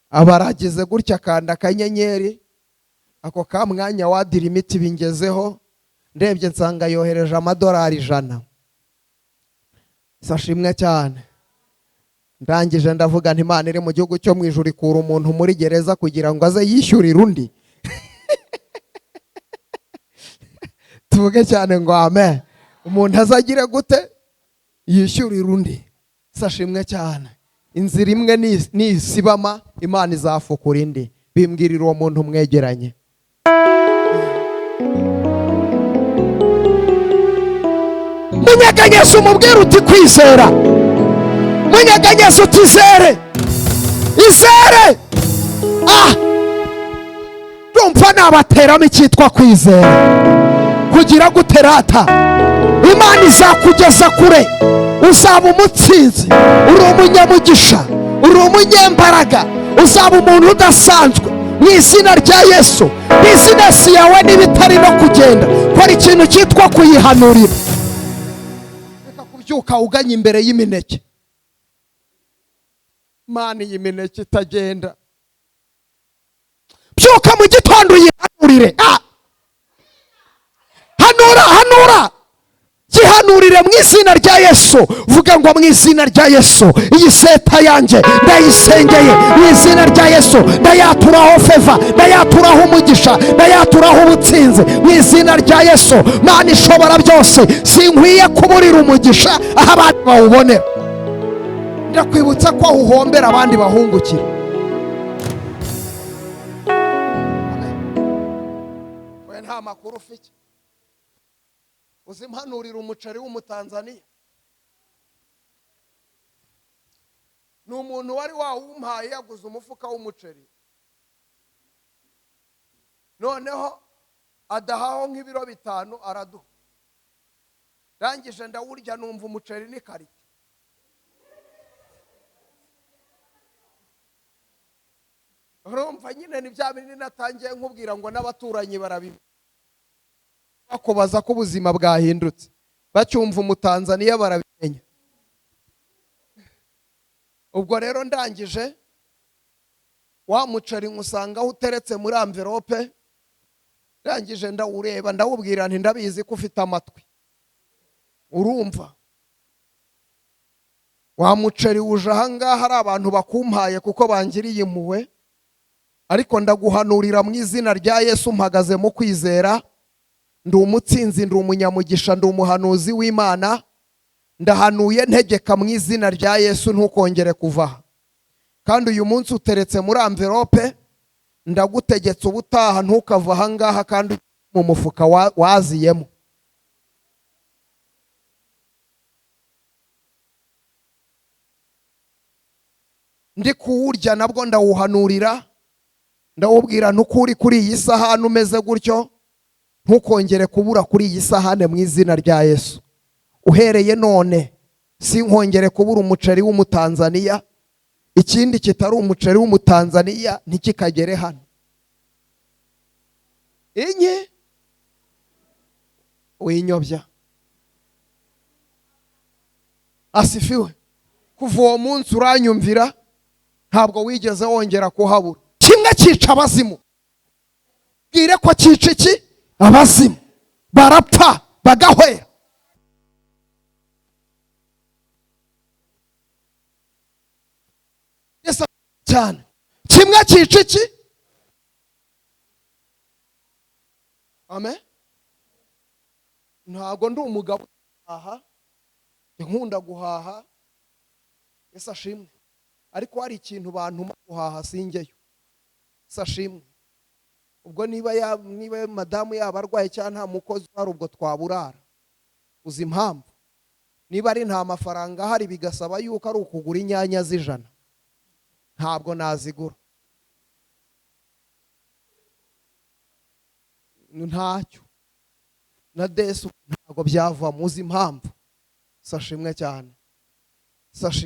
Abaragize gutya kanda akanyenyeri, ako ka mwanya wadira imiti bingezeho, ndebye nsanga yohereje $100. Sashimwe cyane. Ndangije ndavuga nti Imana iri mu gihugu cyo mu ijuru ikura umuntu muri gereza kugira ngo aze yishyurire undi. Tuvuge cyane ngo amen. Umuntu azagire gute? Yishyurire undi. Sashimwe cyane. Inzira imwe nisibama, Imana izafukura indi. Bimbwirira uwo muntu mwegeranye. Munyeganyeze umubwire uti kwizera. Munyeganyeze uti izere. Izere. Ndumva nabateramo icyitwa kwizera. Kugira guterata. Imana izakugeza kure. Uzaba umutsinzi, uri umunyamugisha, uri umunyembaraga, uzaba umuntu udasanzwe mu izina rya Yesu. Bizinesi yawe n'ibitari no kugenda, kora ikintu cyitwa kuyihanurira. Reka kubyuka uganye imbere y'imineke. Mana, iyi mineke itagenda. Byuka mu gitondo uyihanurire. Hanura, hanura. Gihanurire mu izina rya Yesu. Vuga ngo mu izina rya Yesu, iyi seta yanjye ndayisengeye mu izina rya Yesu, ndayaturaho feva, ndayaturaho umugisha, ndayaturaho ubutsinzi mu izina rya Yesu. Mana ishobora byose, sinkwiye kuburira umugisha aho abandi bawubonera. Ndakwibutsa ko uhombera abandi bahungukira. We nta makuru ufite. Uzimpanurira umuceri w'umutanzania. Ni umuntu wari wawumpaye yaguze umufuka w'umuceri, noneho adahaho nk'ibiro 5 araduha. Ndangije ndawurya numva umuceri ni karite. Urumva nyine ni bya binini natangiye nkubwira ngo n'abaturanyi barabiba bakubaza ko ubuzima bwahindutse, bacyumva umutanzania barabimenya. Ubwo rero ndangije wa muceri nkusanga aho uteretse muri envelope, ndangije ndawureba ndawubwira nti ndabizi ko ufite amatwi, urumva wa muceri uje ahangaha hari abantu bakumpaye kuko bangiriye impuhwe, ariko ndaguhanurira mu izina rya Yesu, mpagaze mu kwizera, ndi umutsinzi, ndi umunyamugisha, ndi umuhanuzi w'Imana, ndahanuye ntegeka mu izina rya Yesu ntukongere kuva. Kandi uyu munsi uteretse muri envelope, ndagutegetse ubutaha ntukava ahangaha kandi mu mufuka waziyemo. Ndi kuwurya nabwo ndawuhanurira, ndawubwira ntukuri kuri iyi sahani umeze gutyo, ntukongere kubura kuri iyi sahane mu izina rya Yesu. Uhereye none sinkongere kubura umuceri w'umutanzania, ikindi kitari umuceri w'umutanzania ntikikagere hano. Inye winyobya. Asifiwe. Kuva uwo munsi uranyumvira, ntabwo wigeze wongera kuhabura. Kimwe cyica abazimu, bwire ko cyica iki? Abazimu barapfa bagahwera. Yesu cyane. Kimwe cyica iki? Amen. Ntabwo ndi umugabo aha, Nkunda guhaha, Yesu ashimwe, ariko hari ikintu bantuma guhaha sinjyeyo. Yesu ashimwe. Ubwo niba madamu yaba arwaye cyangwa nta mukozi uhari, ubwo twaburara. Uzi impamvu? Niba ari nta mafaranga ahari, bigasaba yuko ari ukugura inyanya z'100, ntabwo nazigura, ntacyo na desu ntabwo byavamo. Uzi impamvu? Sashimwe cyane, sashimwe.